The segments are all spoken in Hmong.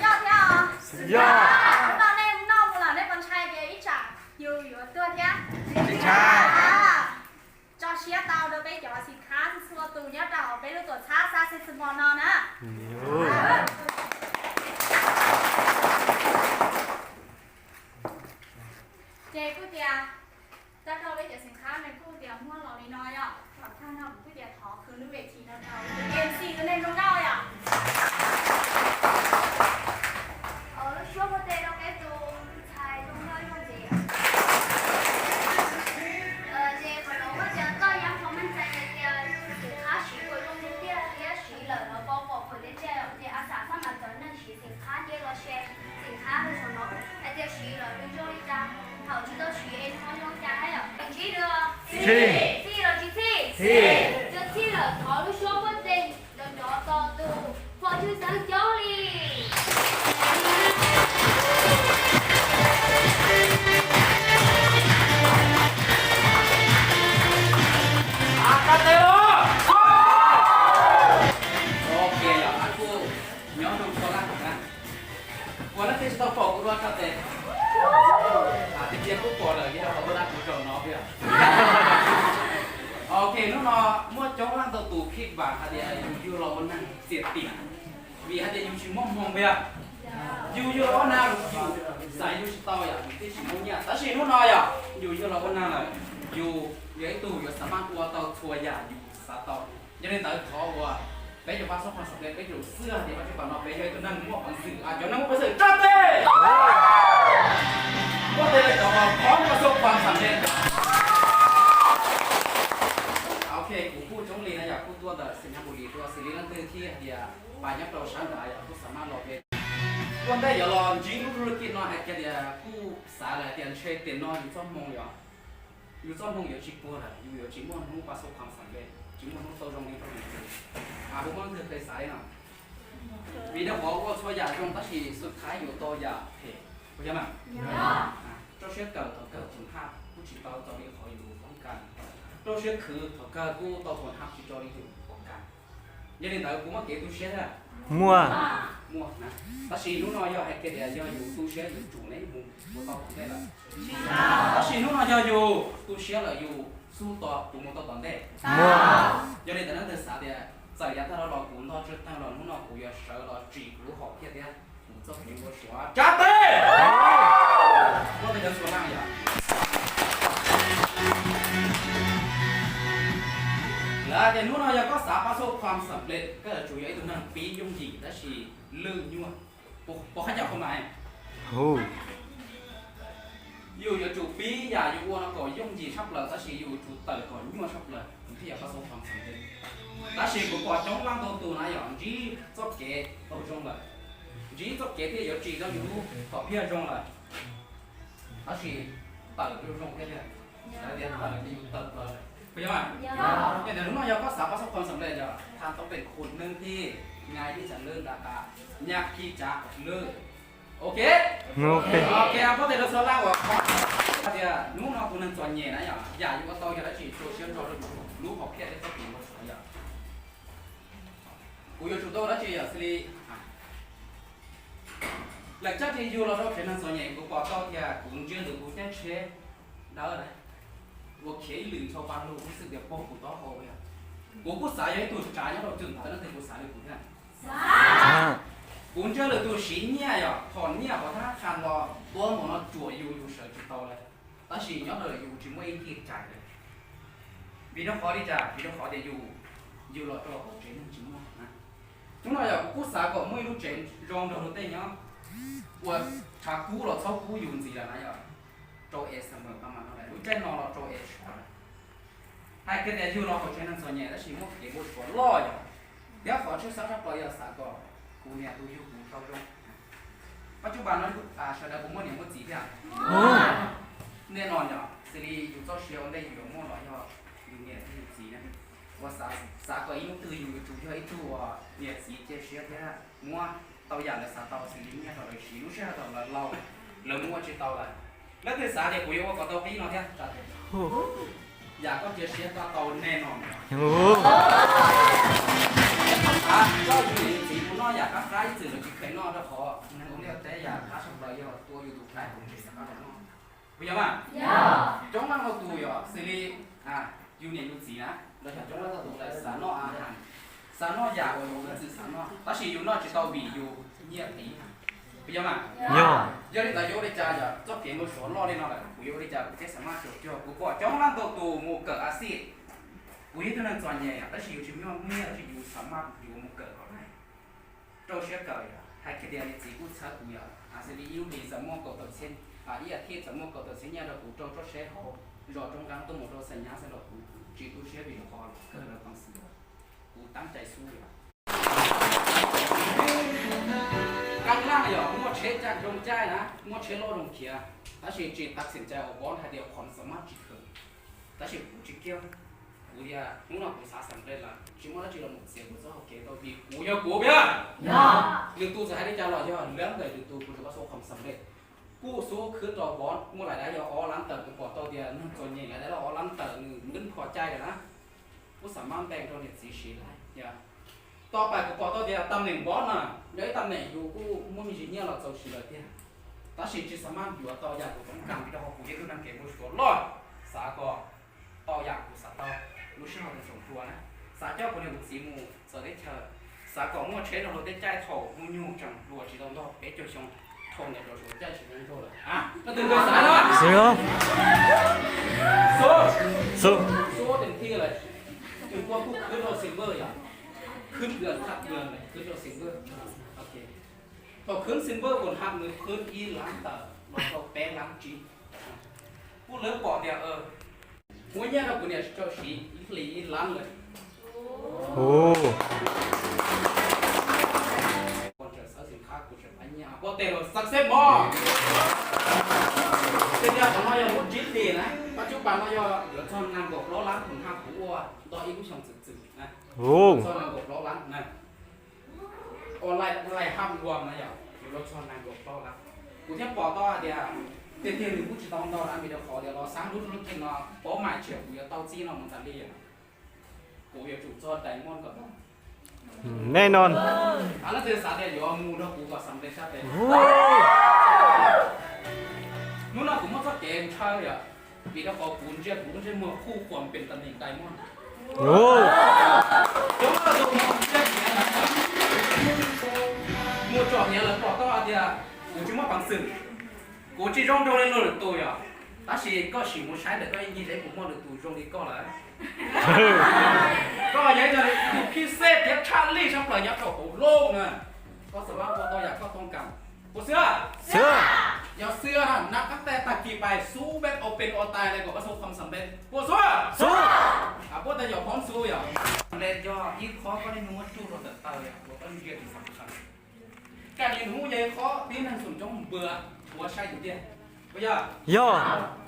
Yog thiab os. Yog. Hnub no nej noj mus lawm nej puas ntshai tias ib tsam yus yuav tuag thiab? Tsis ntshai. Tso siab tau rau peb cov xeem khab txhua tus nyob rau hauv peb lub tuam txhab Xab Xees Xwm Mos no na. Ces kuj tias, tag nrho peb cov xeem khab ne kuj tias muaj los li no yom, thaum tag no kuv kuj tias thov khwv lub vej thim no rau MC tus neeg zoo nkauj yom. Lub suab muab teb rau peb tus ntxhais zoo nkauj ib ntxiv. Ces qhov no kuj tias txoj yam qhov meej txais hais tias xeem khab siv puas zoo li tiag thiab siv lawm lawv pom pom qhov tias a xav xab mas cov neeg siv xeem khab nce los se xeem khab hu saum no hais tias siv lawm nws zoo li cas, thaum tsis tau siv es nws ho zoo cas thiab yom. Txhij los tsis txhij? Txhij. Yog txhij lawm thov lub suab muab teb nrov nrov tos tus pog Tswj Xeeb coob li. Ua leej twg tsis tau pom kuv dua tso tes. Tiag tiag kuj pom lawm, yog qhov tuaj dab kuv zaum no thiab. Ok, hnub no muaj coob leej ntau tus khib vam hais tias yus yug los ua neeg txias tiam, vim hais tias yus tsis muaj hmoo tiag. Yus yug los ua neeg yus xaiv yus tsis tau yom, yus thiaj tsis muaj nyiaj. Tab sis hnub no yog yus yug los ua neeg lawm, yus yog ib tug yuav xav maj ua tau txhua yam yus xav tau. Yog li ntawd qhov uas peb yuav pab xoob qhov xam lej peb yuav xwb hais tias Vaj Tswv Pam no peb yog ib tug neeg muaj peev xwm, cov neeg muaj peev xwm tso tes. Muaj tes rau cov uas qhov muaj xoob qhov xam lej. Ok, kuv kuj coob li na yom, kuj tuaj ntawm Xeem Nyab Npum Lis tuaj, xws li leej twg thiaj hais tias pab nyob rau sab nrad yom, kuj xav maj los peb. Ua ntej yuav los ntsib lub lub kij no hais kiag tias kuj xav lawm hais tias ntshe tiam no yus txoj hmoo yom, yus txoj hmoo yuav tsis puag lawm, yus yuav tsis muaj hnub pab xoob qhov xam lej, tsis muaj hnub tau zoo li rau yus. Kuv muaj leej twg xav li no? Vim rau qhov ua txhua yam zoo tab sis xub thaiv yuav tau yam phem, puas yog mas? Rau siab kawm thaum kawg tus haj kuj tsis tau txaus li qhov yus toob kas, rau siab khwv thaum kawg kuj tau tus haj tsis txaus li yus toob kas. Yog li ntawd kuv muaj kev tu siab thiab. Muaj. Muaj na. Tab sis hnub no yog hais kiag tias yog yus tu siab yus tsum ne mus ua tau tom ntej lawm. Tab sis hnub no yog yus tu siab lawm yus xub tos tus mus tau tom ntej. Muaj. Yog li ntawd leej twg xav tias txawm yav tag los kuv ntog tsawg tag los hnub no kuv yuav sawv los tsim kuv lub hom phiaj thiab kuv txoj kev npau suav, tso tes. Muaj tej cov txhua leej yom. Lawv tias hnub no yog koj xav pab xoob qhov xam lej, koj yuav tsum yog ib tug neeg pib yooj yim tab sis lwj nyuaj. Puas qab cov qhov mas? Yus yuav tsum pib yam yus ua no kom yooj yim tshaj plaws tab sis yus yuav tsum tawm kom nyuaj tshaj plaws nws thiaj yog pab xoob qhov xam lej. Tab sis kuv pom coob leej ntau tus na yog ntsib txoj kev tau zoo lawm, ntsib txoj kev thiaj yuav tsim rau yus lub hom phiaj zoo lawm. Tab sis tawm zoo zoo thiab tiag, lawv tias tawm ces yus tawm plaws. Puas yog mas? Yog. Yog tias hnub no yog koj xav pab xoob qhov xam lej yog tha tau pem khum neeg thiab ngai ib tsam lwb nram qab nyaj khi tsav lwb. Ok. Ok. Ok, pab tes rau txhua leej uas tias hnub no tus neeg txom nyem na yom, yam yus ua tau yog dab tsi rau siab nrog rau yus lub hom phiaj thiab txoj kev npau suav yom. Kuv yuav tsum tau dab tsi yom, xws li, Lawv cab ris yug los rau tsev neeg txom nyem, kuv pom tau tias kuv ntsia ntawm kuv caj tsheb dawb na, ua khiav ib lwm ntho pa lug ib xwm tias pog kuv taub hau yog. Kuv kuj xav yog ib tug tsav nyob rau cwm ntawd no tes kuv xav li kuv thiab. Kuv ntsia lwm tus siv nyiaj yog thom nyiaj qhov thab qha los tuab npaum no tsuam yus yus sawv tsis tau lawm, tab sis nyob rau yus tsis muaj ib nqi rais lawm. Vim rau qhov li cas? Vim rau qhov tias yus, yus los rau hauv tsev neeg tsis muaj na. Hnub no yog kuv kuj xav kom muaj ib lub tsev zoo nrog luag tej nyob, ua tshav kub los txhob kub yus ntxiv lawm na yog, rau es summer pa mas no lawm lub caij no los rau es summer. Hais kiag tias yug los hauv tsev neeg txom nyem tab sis muaj kev npau suav loj yog, thiab qhov tshwj xeeb tshaj plaws yog xav kom kuv niam tus yug kuv tau zoo. Pab cub pas no sawv daws puas muaj niam muaj txiv thiab? Nej no yog xws li yus txoj sia ua ntej yus yuav muaj los yog yus niam thiab yus txiv na. Ua xav kom ib hnub twg yus yuav tsum yog ib tug uas niam txiv cia siab thiab muab tau yam lawv xav tau xws li nyiaj rau lawv siv lub sij hawm thaum lawv laus, lawv mus ua tsis tau lawm. Leej twg xav tias kuv yuav ua kom tau qib no thiab? Yam koj cia siab koj tau nej no. Koj yus niam yus txiv mus noj yam qab qab ib txwm lawv tsis kheev noj rau qhov neeg ua liaj teb yam qab tshaj plaws yog tua yus tus kheej kuv tsis xav noj. Puas yog mas? Coob leej ntau tus yog xws li yus niam yus txiv na, los yog coob leej ntau tus lawv xav noj a has, xav noj yam uas yus ib txwm xav noj tab sis yus noj tsis tau vim yus nyiaj qiv. Puas yog mas? Yog li ntawd yuav ua li cas yog txoj kev npau suav loj li no lawm kuv yuav ua li cas kuv thiaj xav maj cuag cuag? Kuv pom coob leej ntau tus mus kawm a xij, kuv yog ib tug neeg txom nyem tab sis yus tsis muaj nyiaj tab sis yus xav maj yus mus kawm kom lais. Rau siab kawm yom, hais kiag tias niam txiv kuj txhawb kuv yom, xws li ib lub hlis txawm muaj kaum tawm txhiab, ib as thiv txawm muaj kaum tawm txhiab nyiaj rau kuv rau tsob seb hauv zos roob nqeeb tuaj mus rau xa nyab xwb los kuv tsis tu siab vim rau qhov kawg lawv peev xwm, kuv tab cai xub yom. Kaab laj yog muaj tsheb caj zoo caij na, muaj tsheb loj zoo khiav, tab sis tsis tas xim cai uas Bob hais tias qhov xav maj tsis kawm, tab sis kuv tsis kiag. Kuv tias hnub no kuv xav xam lej lawm tsis muaj dab tsi los mus txiav kuv txoj hau kev tau vim kuv yog kuv yog. Lwm tus txawm hais li cas los yog lab ntawm lwm tus, kuv tsuas pab xub qhov xam lej. Kuj xub khwb rau Bob muaj lais dab yog ob lab ntawm, kuv pom tau tias neeg txom nyem lais dab ob lab ntawm nws nqwb kho caij lawm na. Kuj xam maj npeej rau niam txiv siv lawm yog. Tau pais kuv pom tau tias tam neem Bob na yog ib tam neem yus kuj muaj me ntsis nyiaj los txaus siv lawm tiag, tab sis tsis xam maj yuav tau yam kuv toob kas vim rau qhov kuv yog ib tug neeg kev npau suav loj, xav kom tau yam kuv xav tau. Lub sij hawm tsoom hluas na, xav coj kuv niam kuv txiv mus txawv teb chaws, xav kom muaj tsheb nrog luag tej caij thaum hnub nyoog tseem hluas tsis tau ntog peb caug xyoo, thaum ntawd rau suav caij tsis zoo nrog lawm. Leej twg xav no? Xub, xub, xub tes thij lawm. Tus kuj khwb rau Silver yom, khwb dua thaj dua lawm khwb rau Silver. Thaum khwb Silver kuv nrhav nws khwb ib lab tawm los rau peb lab tsib. Kuj lawv pom tias muab nyiaj rau kuv niam tsis tau siv ib hlis ib lab lawm. Kuv tseem xav xim khab kuv tseem pab nyiaj pab tej los xav xeb mog. Tej tiag qhov no yog lub tsib hlis na, pab cub pas no yog yuav txog nees nkaum plaub lab kuv nrhav kuv ua ntau ib lub xyoo txwm txwm na. Txog nees nkaum plaub lab na. Ua lais hab ua na yom, yuav luag txog nees nkaum plaub lab. Kuv thiaj pom tau hais tias tiag tiag nws kuj tsis tau ntau na, vim rau qhov tias los xav lub lub kheej no paub mais tshiam kuv yuav tau txij no mus tas li yom. Kuv yuav tsum txog diamond kom tau. Nej no. Leej twg xav tias yuav mus nrog kuv kom xam lej sab tes. Hnub no kuv muaj txoj kev ntshaw yom, vim rau qhov kuv ntsia kuv lub ntsej muag khuj khuam pes tas neem diamond. Coob leej tus mus tsom hniav lawv pom tau hais tias kuv tsis muaj peev xwm, kuv tsis zoo nraug li luag lwm tus yom. Tab sis koj sim mus saib ntawm koj ib ncig zeb kuv muaj lwm tus zoo li koj lawm. Koj yog ib tug phij xej thiab tshaj lij sab plaws nyob rau hauv looj na. Koj xam maj ua tau yam koj toob kas. Puas xwb? Yog xwb na, nab qab tej tag kis pais xub peb open ua tais lawm kom pab xub qhov xam lej. Puas xwb? Puab tej yog phob xub yog xam lej yog ib qho koj niaj hnub muab tsuj rau ntawm taw yog koj ntsia tsis xam lej. Kaj hnub yog ib qho tib neeg xum coob npua thuav saib yus tiag. Puas yog? Yog.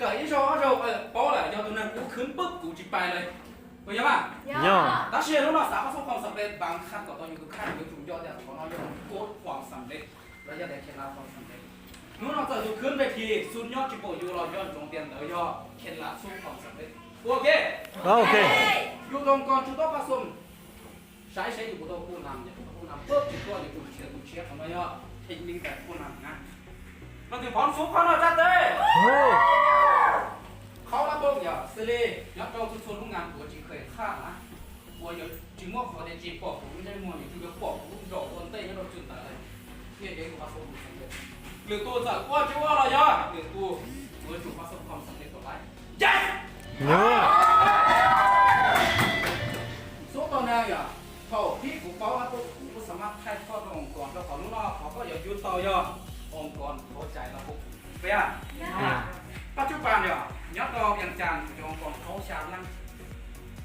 Kawm ib zaug ob zaug paub lawm yog tus neeg kuv khwv pwb kuv tsis pais lawm. Puas yog mas? Yog. Tab sis hnub no xav pab xub qhov xam lej, npav khaj kom tau yus tus kheej, yuav tsum nco tias qhov no yog kuv qhov xam lej los yog tias kheej lab qhov xam lej. Hnub no txawm tus khwv ve thim xub nyob tsis pom yus los nco ntsoov tias ntawd yog kheej lab xub qhov xam lej. Puas ok? Ok. Yus zoo ko tsuj tob pab xub saib seb yus puas tau kuj nam, yog puas tau kuj nam pab tsis tuaj yuav tsum nrhiav tus tshiab qhov no yog. Thej neej tais puj nam na, leej twg pom xub qhov no tsa tes. Qhaub lab npoo yog xws li nyob rau txhua txhua lub ngas uas tsis kheev qhaj na, uas yuav tsis muaj qhov tias tsis pom kuv lub ntsej muag, yuav tsum yuav pom kuv lub nraum ua ntej nyob rau txwv ntawd lawm, thiaj yuav ua pab xub khom xeem. Lwm tus txawm ua tsis ua los yog lwm tus yuav tsum pab xub khom xeem li tuam laib. Yes! Xub tau na yog, thaum pib kuv paub lab npoo kuv kuj xam maj thaij txoj rau oo kos rau qhov lub no qhov koj yuav yug tau yog oo kos hauv cai lab npoo. Peb, Paj Tsub Pas yog nyob rau Vias Cas kuv cov oo kos qhaub xya leej,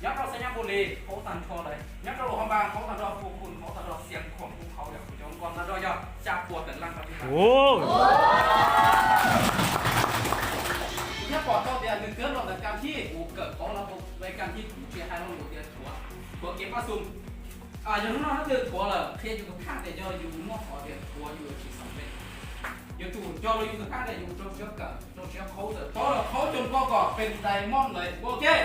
nyob rau Xais Nyas Npus Lis qhaub tag nrho lawm, nyob rau Luam Phas Npas qhaub tag nrho, Phu Khun qhaub tag nrho, Xiav Khuam kuj qhaub yog kuv cov oo kos tag nrho yog xya pua tawm leej Paj Tsub Pas. Kuv thiaj pom tau tias nws twb los ntawm kas thib kuv kawm paub lab npoo, kas thib kuv tsis hais lo lus tias thuav, thuav kev pab xub. Yog hnub no leej twg thuav lawm qhia yus tus kheej tias yog yus muaj qhov tias thuav yus yuav tsis xam peb. Yuav tsum nco rau yus tus kheej tias yus rau siab kawm, rau siab qhaub tawm, paub los qhaub coo koj kom pes dais moj lawm, ua ke.